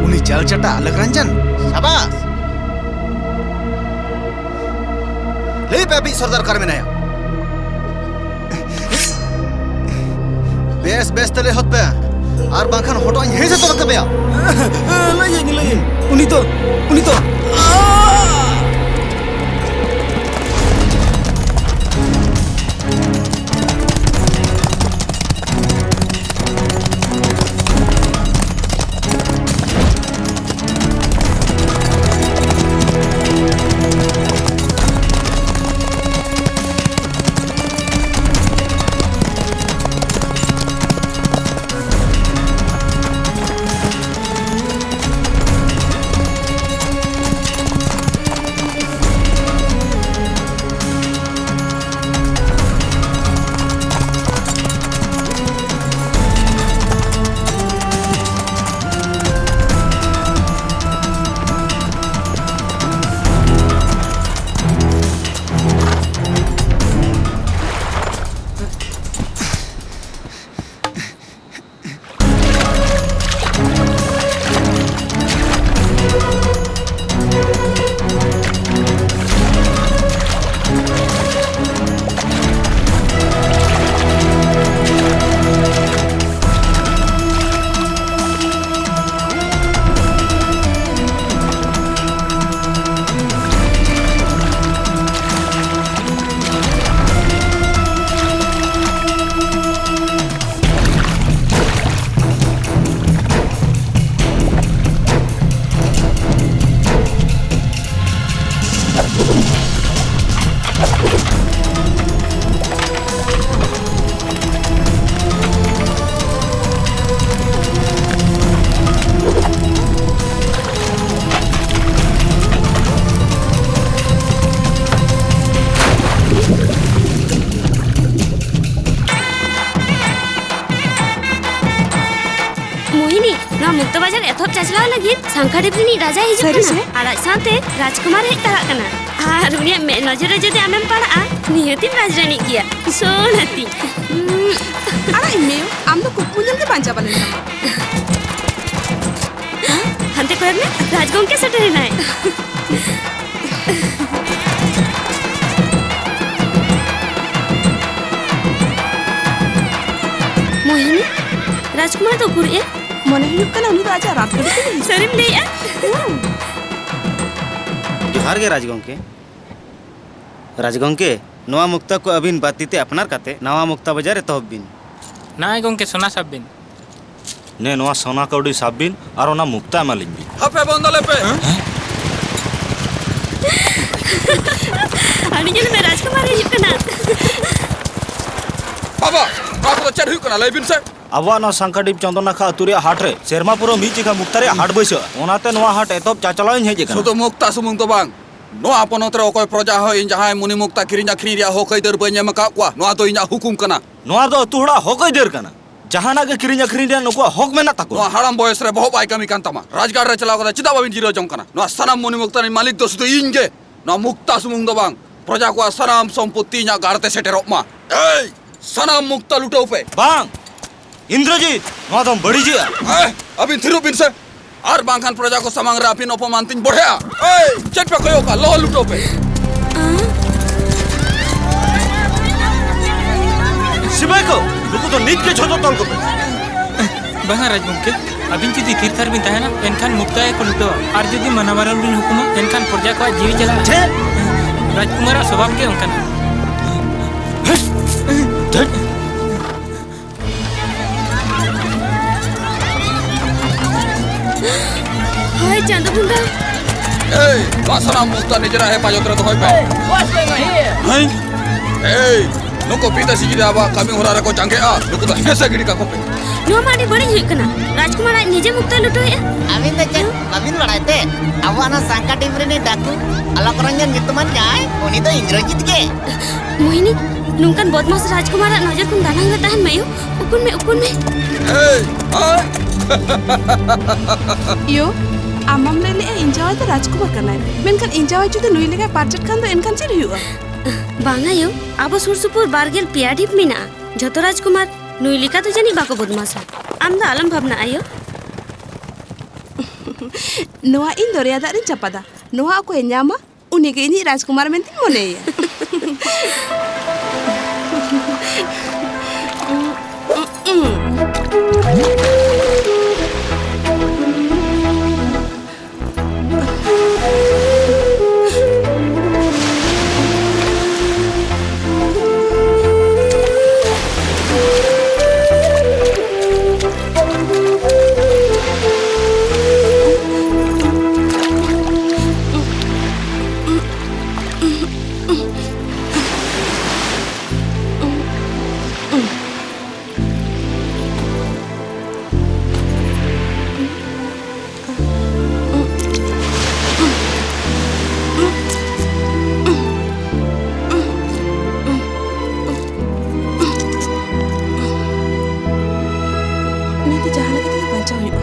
ᱩᱱᱤ ᱡᱟᱞ ᱪᱟᱴᱟ ᱟᱞᱚᱠ ᱨᱚᱧᱡᱚᱱ? ᱥᱟᱵᱟᱥ! ᱞᱟᱹᱭ ᱯᱮ ᱟᱯᱮᱭᱤᱡ ᱥᱚᱨᱫᱟᱨ ᱚᱠᱟᱨᱮ ᱢᱮᱱᱟᱭᱟ? ᱵᱮᱥ ᱵᱮᱥ ᱛᱮ ᱞᱟᱹᱭ ᱦᱚᱫ ᱯᱮ, ᱟᱨ ᱵᱟᱝᱠᱷᱟᱱ ᱦᱚᱴᱚᱜ ᱤᱧ ᱦᱮᱸᱥᱮ ᱛᱚᱞ ᱛᱟᱯᱮᱭᱟ᱾ ᱞᱟᱹᱭᱟᱹᱧ, ᱞᱟᱹᱭᱟᱹᱧ᱾ ᱩᱱᱤ ᱫᱚ, ᱩᱱᱤ ᱫᱚ, ᱛᱷᱚᱯ ᱪᱟᱪᱞᱟᱣ ᱞᱟᱹᱜᱤᱫ ᱥᱟᱝᱠᱷᱟᱲᱤᱯ ᱨᱤᱱᱤᱡ ᱨᱟᱡᱟᱭ ᱦᱤᱡᱩᱜ ᱥᱟᱹᱨᱤ ᱠᱟᱱᱟ᱾ ᱥᱮ? ᱟᱨ ᱟᱡ ᱥᱟᱶᱛᱮ ᱨᱟᱡᱽᱠᱩᱢᱟᱨ ᱦᱮᱡ ᱛᱟᱨᱟᱜ ᱠᱟᱱᱟ᱾ ᱟᱨ ᱩᱱᱤᱭᱟᱜ ᱢᱮᱫ ᱱᱚᱡᱚᱨ ᱨᱮ ᱡᱩᱫᱤ ᱟᱢᱮᱢ ᱯᱟᱲᱟᱜᱼᱟ, ᱱᱤᱦᱟᱹᱛᱤᱢ ᱨᱟᱡᱽᱨᱟᱱᱤᱜ ᱜᱮᱭᱟ᱾ ᱥᱳᱱᱟᱛᱤ᱾ ᱟᱲᱟᱜ ᱤᱧ ᱢᱮ, ᱟᱢ ᱫᱚ ᱠᱩᱠᱢᱩ ᱧᱮᱞ ᱜᱮ ᱵᱟᱝ ᱪᱟᱵᱟ ᱞᱮᱱ ᱛᱟᱢᱟ᱾ ᱦᱟᱱᱛᱮ ᱠᱚᱭᱚᱜ ᱢᱮ, ᱨᱟᱡᱽ ᱜᱚᱢᱠᱮ ᱥᱮᱴᱮᱨ ᱮᱱᱟᱭ᱾ ᱢᱳᱦᱤᱱᱤ, ᱨᱟᱡᱽᱠᱩᱢᱟᱨ ᱫᱚ ᱩᱠᱩᱨᱮ? ᱢᱚᱱᱮ ᱦᱩᱭᱩᱜ ᱠᱟᱱᱟ ᱩᱱᱤ ᱫᱚ ᱟᱡᱟᱜ ᱨᱟᱛ ᱜᱟᱹᱰᱤ ᱛᱮᱜᱮ ᱦᱤᱡᱩᱜ ᱥᱟᱹᱨᱤᱢ ᱞᱟᱹᱭᱮᱜᱼᱟ? ᱦᱩᱸ᱾ ᱡᱚᱦᱟᱨ ᱜᱮ ᱨᱟᱡᱽ ᱜᱚᱢᱠᱮ᱾ ᱨᱟᱡᱽ ᱜᱚᱢᱠᱮ, ᱱᱚᱣᱟ ᱢᱩᱠᱛᱟ ᱠᱚ ᱟᱹᱵᱤᱱ ᱵᱟᱹᱛᱤ ᱛᱮ ᱟᱯᱱᱟᱨ ᱠᱟᱛᱮ ᱱᱟᱣᱟ ᱢᱩᱠᱛᱟ ᱵᱟᱡᱟᱨ ᱮᱛᱚᱦᱚᱵ ᱵᱤᱱ᱾ ᱱᱟᱭ ᱜᱚᱢᱠᱮ, ᱥᱚᱱᱟ ᱥᱟᱵ ᱵᱤᱱ᱾ ᱱᱮ, ᱱᱚᱣᱟ ᱥᱚᱱᱟ ᱠᱟᱹᱣᱰᱤ ᱥᱟᱵ ᱵᱤᱱ ᱟᱨ ᱚᱱᱟ ᱢᱩᱠᱛᱟ ᱮᱢᱟ ᱞᱤᱧ ᱵᱤᱱ᱾ ᱦᱟᱯᱮ, ᱵᱚᱱᱫᱚ ᱞᱮᱯᱮ᱾ ᱟᱹᱰᱤ ᱧᱮᱞ ᱢᱮ, ᱨᱟᱡᱽᱠᱩᱢᱟᱨ ᱦᱤᱡᱩᱜ ᱠᱟᱱᱟ᱾ ᱵᱟᱵᱟ, ᱱᱚᱣᱟ ᱠᱚᱫᱚ ᱪᱮᱫ ᱦᱩᱭᱩᱜ ᱠᱟᱱᱟ? ᱞᱟᱹᱭ ᱵᱤᱱ ᱥᱮ᱾ ᱟᱵᱚᱣᱟᱜ ᱱᱚᱣᱟ ᱥᱟᱝᱠᱟᱰᱤᱯ ᱪᱚᱱᱫᱚᱱᱟᱠᱷᱟ ᱟᱹᱛᱩ ᱨᱮᱭᱟᱜ ᱦᱟᱴ ᱨᱮ ᱥᱮᱨᱢᱟ ᱯᱩᱨᱟᱹᱣ ᱢᱤᱫ ᱪᱮᱠᱟ ᱢᱩᱠᱛᱟ ᱨᱮᱭᱟᱜ ᱦᱟᱴ ᱵᱟᱹᱭᱥᱟᱹᱜᱼᱟ, ᱚᱱᱟᱛᱮ ᱱᱚᱣᱟ ᱦᱟᱴ ᱮᱛᱚᱦᱚᱵ ᱪᱟᱪᱟᱞᱟᱣ ᱤᱧ ᱦᱮᱡ ᱟᱠᱟᱱᱟ᱾ ᱥᱩᱫᱷᱩ ᱢᱩᱠᱛᱟ ᱥᱩᱢᱩᱝ ᱫᱚ ᱵᱟᱝ, ᱱᱚᱣᱟ ᱯᱚᱱᱚᱛ ᱨᱮ ᱚᱠᱚᱭ ᱯᱨᱚᱡᱟ ᱦᱚᱸ ᱤᱧ ᱡᱟᱦᱟᱸᱭ ᱢᱩᱱᱤ ᱢᱩᱠᱛᱟ ᱠᱤᱨᱤᱧ ᱟᱹᱠᱷᱨᱤᱧ ᱨᱮᱭᱟᱜ ᱦᱚᱠ ᱟᱹᱭᱫᱟᱹᱨ ᱵᱟᱹᱧ ᱮᱢ ᱟᱠᱟᱫ ᱠᱚᱣᱟ, ᱱᱚᱣᱟ ᱫᱚ ᱤᱧᱟᱹᱜ ᱦᱩᱠᱩᱢ ᱠᱟᱱᱟ᱾ ᱱᱚᱣᱟ ᱫᱚ ᱟᱹᱛᱩ ᱦᱚᱲᱟᱜ ᱦᱚᱠ ᱟᱹᱭᱫᱟᱹᱨ ᱠᱟᱱᱟ᱾ ᱡᱟᱦᱟᱱᱟᱜ ᱜᱮ ᱠᱤᱨᱤᱧ ᱟᱹᱠᱷᱨᱤᱧ ᱨᱮᱭᱟᱜ ᱱᱩᱠᱩᱣᱟᱜ ᱦᱚᱠ ᱢᱮᱱᱟᱜ ᱛᱟᱠᱚᱣᱟ᱾ ᱱᱚᱣᱟ ᱦᱟᱲᱟᱢ ᱵᱚᱭᱮᱥ ᱨᱮ ᱵᱚᱦᱚᱜ ᱵᱟᱭ ᱠᱟᱹᱢᱤ ᱠᱟᱱ ᱛᱟᱢᱟ᱾ ᱨᱟᱡᱽᱜᱟᱲ ᱨᱮ ᱪᱟᱞᱟᱣ ᱠᱟᱛᱮ ᱪᱮᱫᱟᱜ ᱵᱟᱵᱤᱱ ᱡᱤᱨᱟᱹᱣ ᱡᱚᱝ ᱠᱟᱱᱟ? ᱱᱚᱣᱟ ᱥᱟᱱᱟᱢ ᱢᱩᱱᱤ ᱢᱩᱠᱛᱟ ᱨᱤᱱ ᱢᱟᱹᱞᱤᱠ ᱫᱚ ᱥᱩᱫᱷᱩ ᱤᱧ ᱜᱮ᱾ ᱱᱚᱣᱟ ᱢᱩᱠᱛᱟ ᱥᱩᱢᱩᱝ ᱫᱚ ᱵᱟᱝ, ᱯᱨᱚᱡᱟ ᱠᱚᱣᱟᱜ ᱥᱟᱱᱟᱢ ᱥᱚᱢᱯᱚᱛᱛᱤ ᱤᱧᱟᱜ ᱜᱟᱲ ᱛᱮ ᱥᱮᱴᱮᱨᱚᱜ ᱢᱟ᱾ ᱮᱭ, ᱥᱟᱱᱟᱢ ᱢᱩᱠᱛᱟ ᱞᱩᱴᱟᱹᱣ ᱯᱮ᱾ ᱵᱟᱝ, ᱤᱱᱫᱨᱚᱡᱤᱛ, ᱱᱚᱣᱟ ᱫᱚᱢ ᱵᱟᱹᱲᱤᱡᱮᱜᱼᱟ᱾ ᱮ, ᱟᱹᱵᱤᱱ ᱛᱷᱤᱨᱚᱜ ᱵᱤᱱ ᱥᱮ, ᱟᱨ ᱵᱟᱝᱠᱷᱟᱱ ᱯᱨᱚᱡᱟ ᱠᱚ ᱥᱟᱢᱟᱝ ᱨᱮ ᱟᱹᱵᱤᱱ ᱚᱯᱚᱢᱟᱱ ᱛᱤᱧ ᱵᱚᱲᱦᱮᱜᱼᱟ᱾ ᱮᱭ, ᱪᱮᱫ ᱯᱮ ᱠᱚᱭᱚᱜ ᱠᱟᱜᱼᱟ? ᱞᱚᱦᱚᱫ ᱞᱩᱴᱟᱹᱣ ᱯᱮ᱾ ᱥᱤᱯᱟᱹᱦᱤ ᱠᱚ, ᱱᱩᱠᱩ ᱫᱚ ᱱᱤᱛ ᱜᱮ ᱡᱷᱚᱛᱚ ᱛᱚᱞ ᱠᱚᱯᱮ᱾ ᱵᱟᱝᱟ ᱨᱟᱡᱽ ᱜᱚᱢᱠᱮ, ᱟᱹᱵᱤᱱ ᱡᱩᱫᱤ ᱛᱷᱤᱨ ᱛᱷᱟᱨ ᱵᱤᱱ ᱛᱟᱦᱮᱱᱟ, ᱮᱱᱠᱷᱟᱱ ᱢᱩᱠᱛᱟ ᱜᱮᱠᱚ ᱞᱩᱴᱟᱹᱣᱟ, ᱟᱨ ᱡᱩᱫᱤ ᱢᱟᱱᱟ ᱵᱟᱨᱚᱱ ᱵᱤᱱ ᱦᱩᱠᱩᱢᱟ, ᱮᱱᱠᱷᱟᱱ ᱯᱨᱚᱡᱟ ᱠᱚᱣᱟᱜ ᱡᱤᱣᱤ ᱪᱟᱞᱟᱜᱼᱟ᱾ ᱪᱮᱫ? ᱨᱟᱡᱽᱠᱩᱢᱟᱨᱟᱜ ᱥᱚᱵᱷᱟᱵ ᱜᱮ ᱚᱱᱠᱟᱱᱟ᱾ ᱫᱷᱟᱹᱴ! ᱦᱟᱭ ᱪᱟᱸᱫᱳ ᱵᱚᱸᱜᱟ! ᱮᱭ, ᱱᱚᱣᱟ ᱥᱟᱱᱟᱢ ᱢᱩᱠᱛᱟ ᱱᱤᱡᱮᱨᱟᱜ ᱦᱮᱯᱟᱡᱚᱛ ᱨᱮ ᱫᱚᱦᱚᱭ ᱯᱮ᱾ ᱦᱮᱸ? ᱮᱭ, ᱱᱩᱠᱩ ᱵᱤᱫᱮᱥᱤ ᱡᱩᱫᱤ ᱟᱵᱚᱣᱟᱜ ᱠᱟᱹᱢᱤ ᱦᱚᱨᱟ ᱨᱮᱠᱚ ᱡᱟᱸᱜᱮᱜᱼᱟ, ᱱᱩᱠᱩ ᱫᱚ ᱦᱮᱸᱥᱮ ᱜᱤᱰᱤ ᱠᱟᱠᱚ ᱯᱮ᱾ ᱱᱚᱣᱟ ᱢᱟ ᱟᱹᱰᱤ ᱵᱟᱹᱲᱤᱡ ᱦᱩᱭᱩᱜ ᱠᱟᱱᱟ᱾ ᱨᱟᱡᱽᱠᱩᱢᱟᱨ ᱟᱡ ᱱᱤᱡᱮ ᱢᱩᱠᱛᱟᱭ ᱞᱩᱴᱟᱹᱣᱮᱫᱼᱟ᱾ ᱟᱹᱵᱤᱱ ᱫᱚ ᱪᱮᱫ ᱵᱟᱹᱵᱤᱱ ᱵᱟᱲᱟᱭ ᱛᱮ? ᱟᱵᱚᱣᱟᱜ ᱱᱚᱣᱟ ᱥᱟᱝᱠᱟᱴᱤᱯ ᱨᱤᱱᱤᱡ ᱰᱟᱠᱩ ᱟᱞᱚᱠ ᱨᱚᱧᱡᱚᱱ ᱧᱩᱛᱩᱢᱟᱱ ᱡᱟᱦᱟᱸᱭ, ᱩᱱᱤ ᱫᱚ ᱤᱱᱫᱨᱚᱡᱤᱛ ᱜᱮ᱾ ᱢᱳᱦᱤᱱᱤ, ᱱᱚᱝᱠᱟᱱ ᱵᱚᱫᱢᱟᱥ ᱨᱟᱡᱽᱠᱩᱢᱟᱨᱟᱜ ᱱᱚᱡᱚᱨ ᱠᱷᱚᱱ ᱫᱟᱱᱟᱝ ᱨᱮ ᱛᱟᱦᱮᱱ ᱢᱮ ᱭᱳ᱾ ᱩᱠᱩᱱ ᱢᱮ, ᱩᱠᱩᱱ ᱢᱮ᱾ ᱮᱭ, ᱟᱭ! ᱭᱳ, ᱟᱢ ᱢᱟᱢ ᱞᱟᱹᱭ ᱞᱮᱜᱼᱟ ᱤᱧ ᱡᱟᱶᱟᱭ ᱫᱚ ᱨᱟᱡᱽᱠᱩᱢᱟᱨ ᱠᱟᱱᱟᱭ, ᱢᱮᱱᱠᱷᱟᱱ ᱤᱧ ᱡᱟᱶᱟᱭ ᱡᱩᱫᱤ ᱱᱩᱭ ᱞᱮᱠᱟᱭ ᱯᱟᱨᱪᱮᱫ ᱠᱷᱟᱱ ᱫᱚ ᱮᱱᱠᱷᱟᱱ ᱪᱮᱫ ᱦᱩᱭᱩᱜᱼᱟ? ᱵᱟᱝᱟ ᱭᱳ, ᱟᱵᱚ ᱥᱩᱨ ᱥᱩᱯᱩᱨ ᱵᱟᱨ ᱜᱮᱞ ᱯᱮᱭᱟ ᱰᱷᱤᱯ ᱢᱮᱱᱟᱜᱼᱟ᱾ ᱡᱷᱚᱛᱚ ᱨᱟᱡᱽᱠᱩᱢᱟᱨ ᱱᱩᱭ ᱞᱮᱠᱟ ᱫᱚ ᱡᱟᱹᱱᱤᱡ ᱵᱟᱠᱚ ᱵᱚᱫᱢᱟᱥᱟ᱾ ᱟᱢ ᱫᱚ ᱟᱞᱚᱢ ᱵᱷᱟᱵᱽᱱᱟᱜᱼᱟ ᱭᱳ᱾ ᱱᱚᱣᱟ ᱤᱧ ᱫᱚᱨᱭᱟ ᱫᱟᱜ ᱨᱤᱧ ᱪᱟᱯᱟᱫᱟ᱾ ᱱᱚᱣᱟ ᱚᱠᱚᱭᱮ ᱧᱟᱢᱟ, ᱩᱱᱤᱜᱮ ᱤᱧᱤᱡ ᱨᱟᱡᱽᱠᱩᱢᱟᱨ ᱢᱮᱱᱛᱮᱧ ᱢᱚᱱᱮᱭᱮᱭᱟ᱾ ᱱᱤᱭᱟᱹ ᱫᱚ ᱡᱟᱦᱟᱸ ᱞᱮᱠᱟ ᱛᱮᱜᱮ ᱵᱟᱧᱪᱟᱣ ᱦᱩᱭᱩᱜᱼᱟ᱾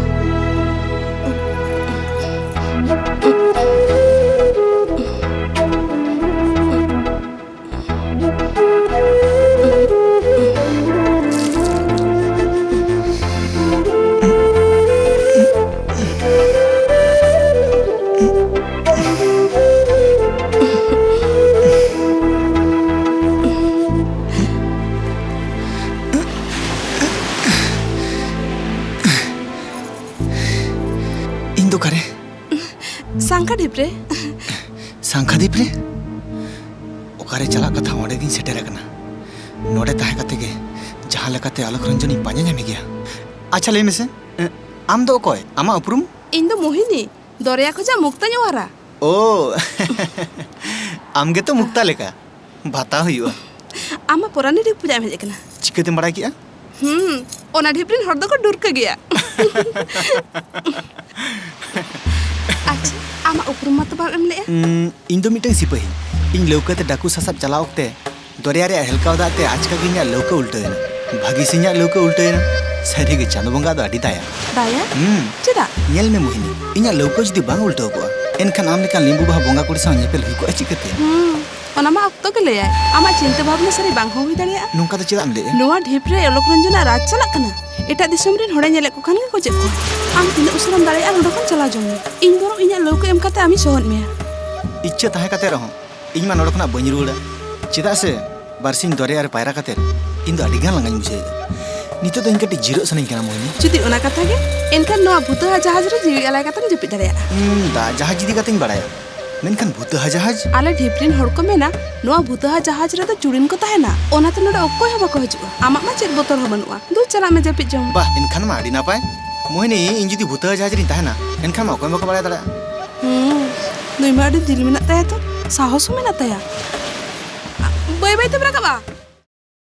ᱤᱧ ᱫᱚ ᱚᱠᱟᱨᱮ? ᱥᱟᱝᱠᱷᱟ ᱰᱷᱤᱯ ᱨᱮ᱾ ᱥᱟᱝᱠᱷᱟ ᱰᱷᱤᱯ ᱨᱮ? ᱚᱠᱟᱨᱮ ᱪᱟᱞᱟᱜ ᱠᱟᱛᱷᱟ, ᱚᱸᱰᱮ ᱜᱤᱧ ᱥᱮᱴᱮᱨ ᱟᱠᱟᱱᱟ᱾ ᱱᱚᱰᱮ ᱛᱟᱦᱮᱸ ᱠᱟᱛᱮ ᱜᱮ ᱡᱟᱦᱟᱸ ᱞᱮᱠᱟᱛᱮ ᱟᱞᱚᱠ ᱨᱚᱧᱡᱚᱱᱤᱧ ᱯᱟᱸᱡᱟ ᱧᱟᱢᱮ ᱜᱮᱭᱟ᱾ ᱟᱪᱪᱷᱟ, ᱞᱟᱹᱭ ᱢᱮᱥᱮ, ᱮ, ᱟᱢ ᱫᱚ ᱚᱠᱚᱭ? ᱟᱢᱟᱜ ᱩᱯᱨᱩᱢ? ᱤᱧ ᱫᱚ ᱢᱳᱦᱤᱱᱤ, ᱫᱚᱨᱭᱟ ᱠᱷᱚᱡᱟᱜ ᱢᱩᱠᱛᱟᱧ ᱚᱣᱟᱨᱟ᱾ ᱳ, ᱟᱢ ᱜᱮᱛᱚ ᱢᱩᱠᱛᱟ ᱞᱮᱠᱟ᱾ ᱵᱷᱟᱛᱟ ᱦᱩᱭᱩᱜᱼᱟ᱾ ᱟᱢ ᱢᱟ ᱯᱚᱨᱟᱱᱤ ᱰᱷᱤᱯ ᱠᱷᱚᱡᱟᱜ ᱮᱢ ᱦᱮᱡ ᱟᱠᱟᱱᱟ᱾ ᱪᱤᱠᱟᱹᱛᱮᱢ ᱵᱟᱲᱟᱭ ᱠᱮᱜᱼᱟ? ᱦᱩᱸ, ᱚᱱᱟ ᱰᱷᱤᱯ ᱨᱮᱱ ᱦᱚᱲ ᱫᱚᱠᱚ ᱰᱩᱨᱠᱟᱹ ᱜᱮᱭᱟ᱾ ᱟᱪᱪᱷᱟ, ᱟᱢᱟᱜ ᱩᱯᱨᱩᱢ ᱢᱟᱛᱚ ᱵᱟᱢ ᱮᱢ ᱞᱮᱜᱼᱟ᱾ ᱩᱸ, ᱤᱧ ᱫᱚ ᱢᱤᱫᱴᱟᱝ ᱥᱤᱯᱟᱹᱦᱤ᱾ ᱤᱧ ᱞᱟᱹᱣᱠᱟᱹ ᱛᱮ ᱰᱟᱹᱠᱩ ᱥᱟᱥᱟᱵ ᱪᱟᱞᱟᱣ ᱚᱠᱛᱮ ᱫᱚᱨᱭᱟ ᱨᱮᱭᱟᱜ ᱦᱮᱞᱠᱟᱣ ᱫᱟᱜ ᱛᱮ ᱟᱪᱠᱟ ᱜᱮ ᱤᱧᱟᱹᱜ ᱞᱟᱹᱣᱠᱟᱹ ᱩᱞᱴᱟᱹᱣ ᱮᱱᱟ᱾ ᱵᱷᱟᱹᱜᱤ ᱥᱮ ᱤᱧᱟᱹᱜ ᱞᱟᱹᱣᱠᱟᱹ ᱩᱞᱴᱟᱹᱣ ᱮᱱᱟ᱾ ᱥᱟᱹᱨᱤ ᱜᱮ ᱪᱟᱸᱫᱚ ᱵᱚᱸᱜᱟ ᱫᱚ ᱟᱹᱰᱤ ᱫᱟᱭᱟ᱾ ᱫᱟᱭᱟ? ᱦᱩᱸ᱾ ᱪᱮᱫᱟᱜ? ᱧᱮᱞ ᱢᱮ ᱢᱳᱦᱤᱱᱤ, ᱤᱧᱟᱹᱜ ᱞᱟᱹᱣᱠᱟᱹ ᱡᱩᱫᱤ ᱵᱟᱝ ᱩᱞᱴᱟᱹᱣ ᱠᱚᱜᱼᱟ, ᱮᱱᱠᱷᱟᱱ ᱟᱢ ᱞᱮᱠᱟᱱ ᱞᱤᱸᱵᱩ ᱵᱟᱦᱟ ᱵᱚᱸᱜᱟ ᱠᱩᱲᱤ ᱥᱟᱶ ᱧᱮᱯᱮᱞ ᱦᱩᱭ ᱠᱚᱜᱼᱟ ᱪᱤᱠᱟᱹᱛᱮ? ᱦᱩᱸ, ᱚᱱᱟ ᱢᱟ ᱚᱠᱛᱚ ᱜᱮ ᱞᱟᱹᱭᱟᱭ᱾ ᱟᱢᱟᱜ ᱪᱤᱱᱛᱟᱹ ᱵᱷᱟᱵᱽᱱᱟ ᱥᱟᱹᱨᱤ ᱵᱟᱝ ᱦᱚᱸ ᱦᱩᱭ ᱫᱟᱲᱮᱭᱟᱜᱼᱟ᱾ ᱱᱚᱝᱠᱟ ᱫᱚ ᱪᱮᱫᱟᱜ ᱮᱢ ᱞᱟᱹᱭᱮᱜᱼᱟ? ᱱᱚᱣᱟ ᱰᱷᱤᱯ ᱨᱮ ᱚᱞᱚᱠ ᱨᱚᱧᱡᱚᱱᱟᱜ ᱨᱟᱡᱽ ᱪᱟᱞᱟᱜ ᱠᱟᱱᱟ᱾ ᱮᱴᱟᱜ ᱫᱤᱥᱚᱢ ᱨᱮᱱ ᱦᱚᱲᱮ ᱧᱮᱞᱮᱫ ᱠᱚ ᱠᱷᱟᱱ ᱜᱮ ᱜᱚᱡᱮᱫ ᱠᱚᱣᱟ᱾ ᱟᱢ ᱛᱤᱱᱟᱹᱜ ᱩᱥᱟᱹᱨᱟᱢ ᱫᱟᱲᱮᱭᱟᱜᱼᱟ ᱱᱚᱸᱰᱮ ᱠᱷᱚᱱ ᱪᱟᱞᱟᱣ ᱡᱚᱝ ᱢᱮ᱾ ᱤᱧ ᱵᱚᱨᱚᱝ ᱤᱧᱟᱹᱜ ᱞᱟᱹᱣᱠᱟᱹ ᱮᱢ ᱠᱟᱛᱮ ᱟᱢᱤᱧ ᱥᱚᱦᱚᱫ ᱢᱮᱭᱟ᱾ ᱤᱪᱪᱷᱟᱹ ᱛᱟᱦᱮᱸ ᱠᱟᱛᱮ ᱨᱮᱦᱚᱸ ᱤᱧ ᱢᱟ ᱱᱚᱰᱮ ᱠᱷᱚᱱᱟᱜ ᱵᱟᱹᱧ ᱨᱩᱣᱟᱹᱲᱟ, ᱪᱮᱫᱟᱜ ᱥᱮ ᱵᱟᱨᱥᱤᱧ ᱫᱚᱨᱭᱟ ᱨᱮ ᱯᱟᱭᱨᱟ ᱠᱟᱛᱮ ᱤᱧ ᱫᱚ ᱟᱹᱰᱤ ᱜᱟᱱ ᱞᱟᱸᱜᱟᱧ ᱵᱩᱡᱷᱟᱹᱣᱮᱫᱼᱟ᱾ ᱱᱤᱛᱚᱜ ᱫᱚ ᱤᱧ ᱠᱟᱹᱴᱤᱡ ᱡᱤᱨᱟᱹᱜ ᱥᱟᱱᱟᱧ ᱠᱟᱱᱟ ᱢᱳᱦᱤᱱᱤ᱾ ᱡᱩᱫᱤ ᱚᱱᱟ ᱠᱟᱛᱷᱟ ᱜᱮ, ᱮᱱᱠᱷᱟᱱ ᱱᱚᱣᱟ ᱵᱷᱩᱛᱟᱹᱦᱟ ᱡᱟᱦᱟᱡᱽ ᱨᱮ ᱡᱤᱣᱤ ᱟᱞᱟᱭ ᱠᱟᱛᱮᱢ ᱡᱟᱹᱯᱤᱫ ᱫᱟᱲᱮᱭᱟᱜᱼᱟ᱾ ᱦᱩᱸ, ᱫᱟ, ᱡᱟᱦᱟᱡᱽ ᱤᱫᱤ ᱠᱟᱛᱮᱧ ᱵᱟᱲᱟᱭᱟ, ᱢᱮᱱᱠᱷᱟᱱ ᱵᱷᱩᱛᱟᱹᱦᱟ ᱡᱟᱦᱟᱡᱽ? ᱟᱞᱮ ᱰᱷᱤᱯ ᱨᱤᱱ ᱦᱚᱲ ᱠᱚ ᱢᱮᱱᱟ, ᱱᱚᱣᱟ ᱵᱷᱩᱛᱟᱹᱦᱟ ᱡᱟᱦᱟᱡᱽ ᱨᱮᱫᱚ ᱪᱩᱲᱤᱱ ᱠᱚ ᱛᱟᱦᱮᱱᱟ, ᱚᱱᱟᱛᱮ ᱱᱚᱰᱮ ᱚᱠᱚᱭ ᱦᱚᱸ ᱵᱟᱠᱚ ᱦᱤᱡᱩᱜᱼᱟ᱾ ᱟᱢᱟᱜ ᱢᱟ ᱪᱮᱫ ᱵᱚᱛᱚᱨ ᱦᱚᱸ ᱵᱟᱹᱱᱩᱜᱼᱟ, ᱫᱩ ᱪᱟᱞᱟᱜ ᱢᱮ ᱡᱟᱹᱯᱤᱫ ᱡᱚᱝ᱾ ᱵᱟᱦ, ᱮᱱᱠᱷᱟᱱ ᱢᱟ ᱟᱹᱰᱤ ᱱᱟᱯᱟᱭ᱾ ᱢᱳᱦᱤᱱᱤ, ᱤᱧ ᱡᱩᱫᱤ ᱵᱷᱩᱛᱟᱹᱦᱟ ᱡᱟᱦᱟᱡᱽ ᱨᱤᱧ ᱛᱟᱦᱮᱱᱟ, ᱮᱱᱠᱷᱟᱱ ᱢᱟ ᱚᱠᱚᱭ ᱦᱚᱸ ᱵᱟᱠᱚ ᱵᱟᱲᱟᱭ ᱫᱟᱲᱮᱭᱟᱜᱼᱟ᱾ ᱦᱩᱸ, ᱱᱩᱭ ᱢᱟ ᱟᱹᱰᱤ ᱫᱤᱞ ᱢᱮᱱᱟᱜ ᱛᱟᱭᱟ ᱛᱚ, ᱥᱟᱦᱚᱥ ᱦᱚᱸ ᱢᱮᱱᱟᱜ ᱛᱟᱭᱟ᱾ ᱵᱟᱹᱭ ᱵᱟᱹᱭ ᱛᱮᱢ ᱨᱟᱠᱟᱵᱼᱟ᱾